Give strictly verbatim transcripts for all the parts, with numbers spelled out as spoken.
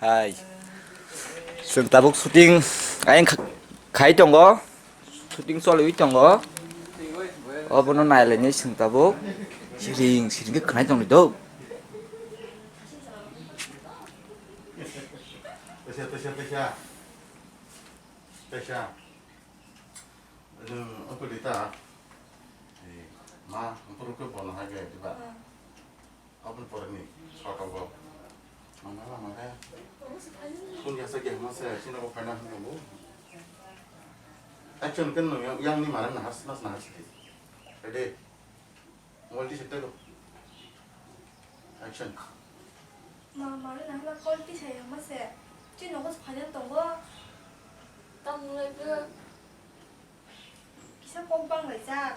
Hai. Chwng tabuk shooting ayang kha-, khai tongo. Shooting choliwi tongo. Obono nailainai chwng tabuk. Siring, siring khe khwnai tongdi do. Tesa, tesa, tesa. Tesa. Ano, apa dita? Eh, ma, apa ruka bono hai gaya, diba? Aboni poreni shot o bo. Mangala mangkhe. Phone yasa khe hwnma se, chini bo phaina hwnwi tongo. Action khe nung yang, yang ni mara nahar snas nahar sidi. Ready? Mobile twi se tei bo. Action. Ma, mara nahar call twi se hwnma se. Chini nogo se phaina tongo. Tamo nunglaikhe. Kisa kok bang laijak.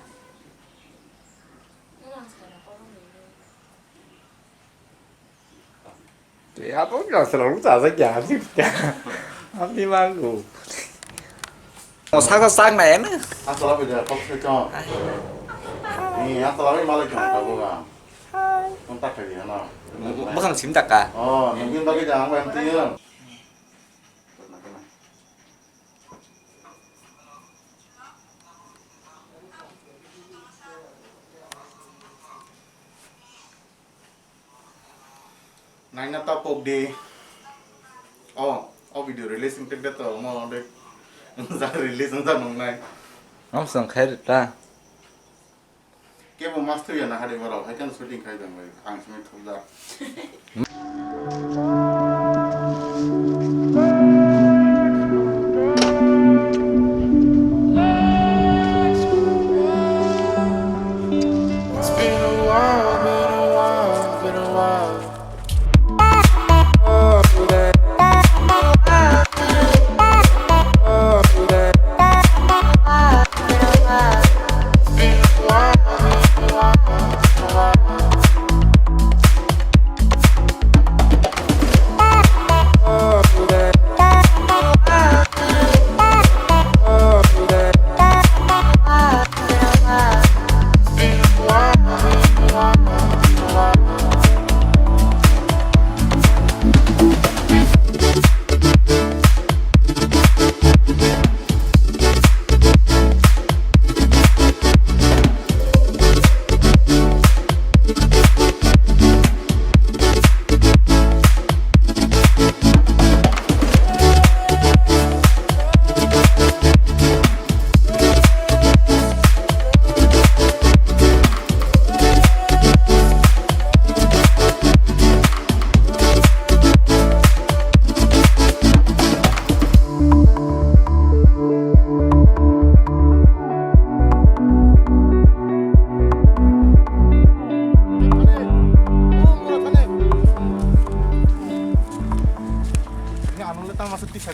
Tei abo nang selalu saja kya, kya. Aboni manggo. O saka sak na ya na. Asala bida kok se chong. Ni asala bai malai chong ka boga. Kon tak kali ya na. Bakang sim tak ka. Oh, nungkin bagi jangan main tiyan. Naina ta pok di. Oh, oh video release in tek to mo de. Za release za nong nai. Am sang khair ta. Kebo mas thuya na hade borok, hai kan shooting khai dong bai, ang simi thukjak. It's been a while, been a while, been a while.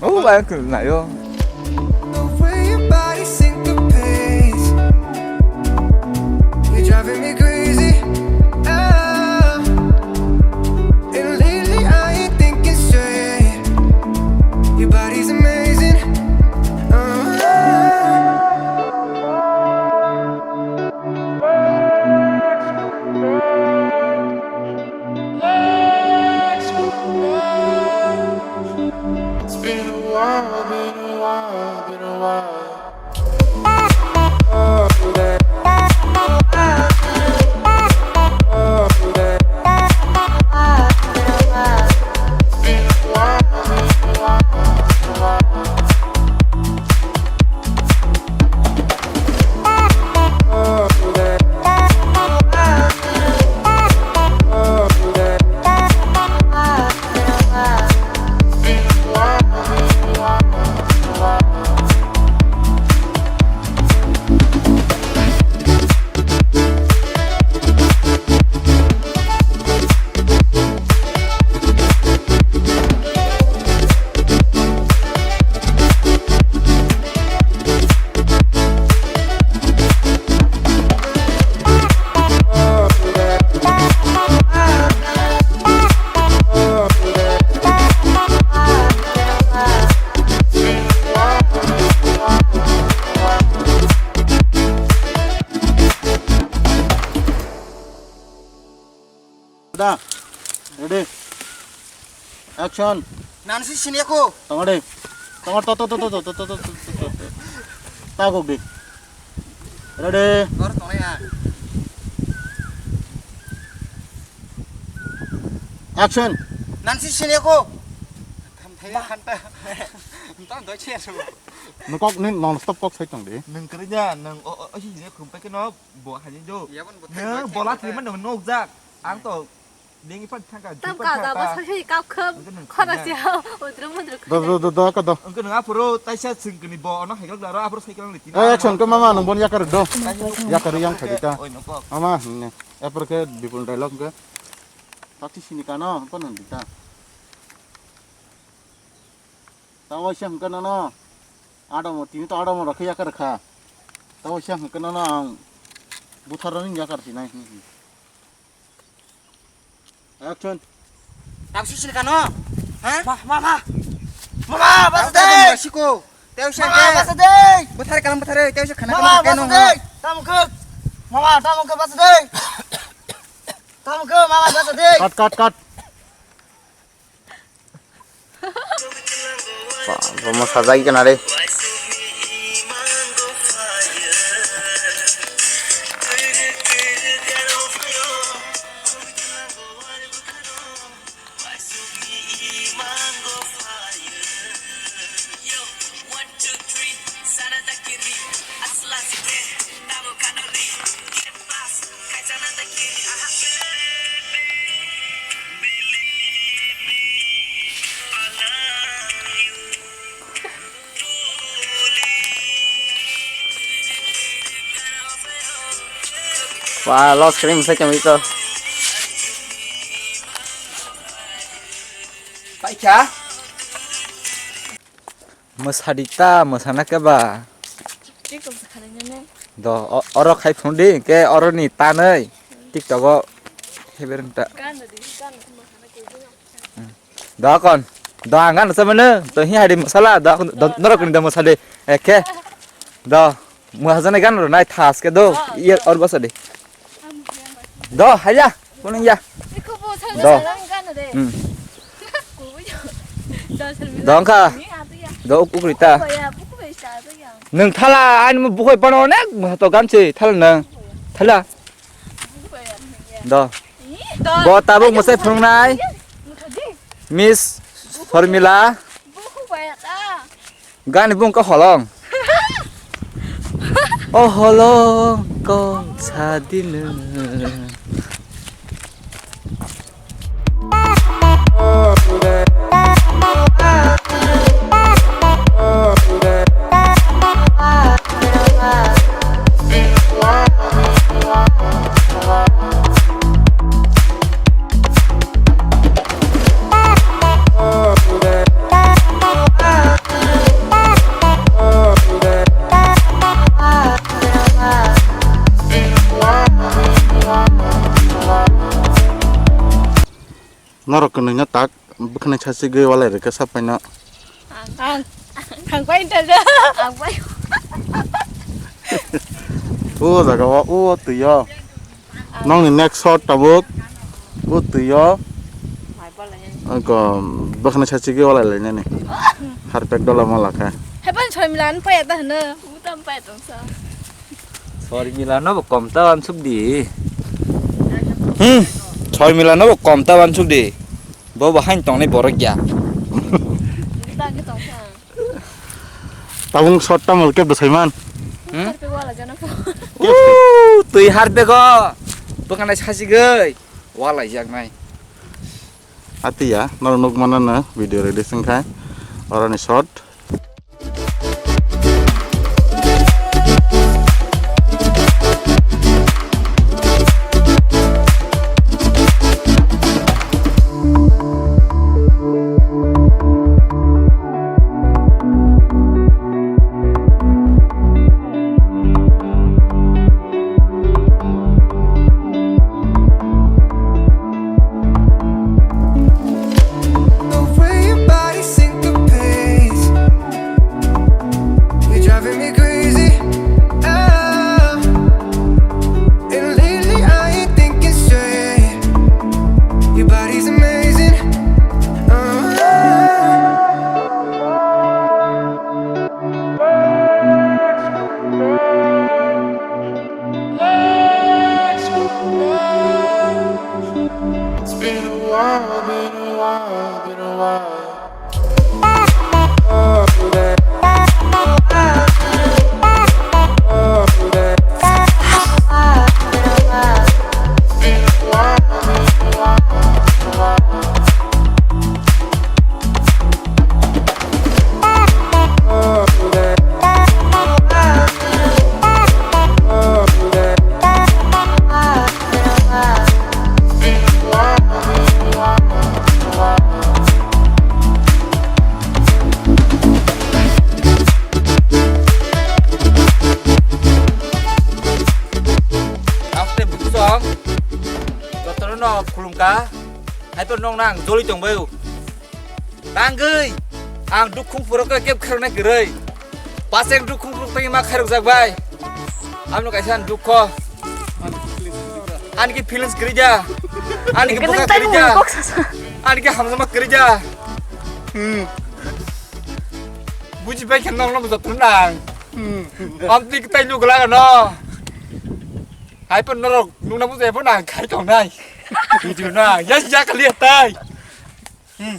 Oh, bayang kena yo. The way your body syncopates, you're driving me crazy. Oh. And lately I ain't thinking straight. Your body's amazing. Uh. It's been a while, been a Ah, ready? Action. Nang si sini aku. Tong ready. Tong to to to to to to to to to. Tagok di. Ready? Kor tong ya. Action. Nang si sini aku. Tham thai khanta. Entah doi chen. Nukok ni non stop kok sai tong di. Nang kerja nang o o o hi ne khum pakai no bo haji jo. Iya pun betul. Nang bola terima nang nokjak. Ang to Tam ka da bo sashi kap kham. Khona si ha udru mudru. Do do do do ka do. Ang kena apuro taisa singkini bo ono haigal daro apuro cycle ni tina. Eh, action ko mama nang bon yakar do. Yakar yang khadi ta. Oi nokok. Mama ne. Apuro ke bipul dialogue ke. Takti sini kano apa nang dita. Tawa siang kena no. Ada mo tini to ada mo rakhe yakar kha. Tawa siang kena no ang. Buthar ni yakar tinai. Action. Tam si sini kano? Ha? Ma, ma, ma. Mama, basa de. Siko. Teo siya. Mama, basa de. Buthar kalam buthar teo siya khana. Mama, basa de. Tam ke. Mama, tam ke basa de. Tam ke, mama, basa de. Cut, cut, cut. Ba, bo mo sajagwi kana re. Wah, los krim sai kami to. Paikha. Mwsadi ta, mwsana khe ba? TikTok se khalai nai. Do, o-, oro khai phung di, ke oro ni tanai. TikTok o heber ta. Gan di, gan di, mwsana khe di. Hmm. Do kon, do ang gan sa mano, to hi hari masala, do, do, norok ni do masala, eke. Do, mwsana gan ro nai thas ke do, iyer or basa di. Do, haya. Kuning ya. Do. Hmm. Dongkha. Do uk-, ukrita. Nung thala, ani mo bukhoi pano onek mo to ganchi, thala nung. Thala. Do. Bo tabuk mwsai phunuknai. Miss Formula. Gani bung kok holong. O holong kok sadinw. Norok kwnwi no tak bwkhwnai sachi gwi walai rwkhe sapai no. Ang, ang, ang pai ta ja. Ang pai. O jaga o, o twi o. Nokni next shot tabuk. O twi o. Mai pala ya. Ang ko bwkhwnai sachi gwi walai lai nani. Harpek dola mola kha. Hai ban soi milan pai ta hno. Utam pai tong sa. Soi milan no bo kom ta wan suk di. Hmm. Soi milan no bo kom ta wan suk di. Bo bo hain tong ni borok ya. Utam ke tong sa. Tabung shot ta mol ke bwsai man. Hmm? Harpek wala jana po. Uuu, twi harpek o. Bwkhwnai sachi gwi. Walai jak nai. Atiya, norok nuk mana no video ready sing khai. Oroni shot. The way your body syncopates, ka. Hai po nong nang joli tong bai. Tangwi ang dukhung puro ka kep kharna kwrwi. Pasek dukhung puro tangwi ma khairok jak bai. Amno kaisa dukho. Ani ki feelings kwrwi ja. Ani ki bwkha kwrwi ja. Ani ki hamjama kwrwi ja. Hmm. Buji bai khe nong nong jotro nang. Hmm. Amtwi kwtai nuk laga no. Hai pon norok nungna bujai pon ang khai tong nai. Buji na. Yes, ya kali tai. Hmm.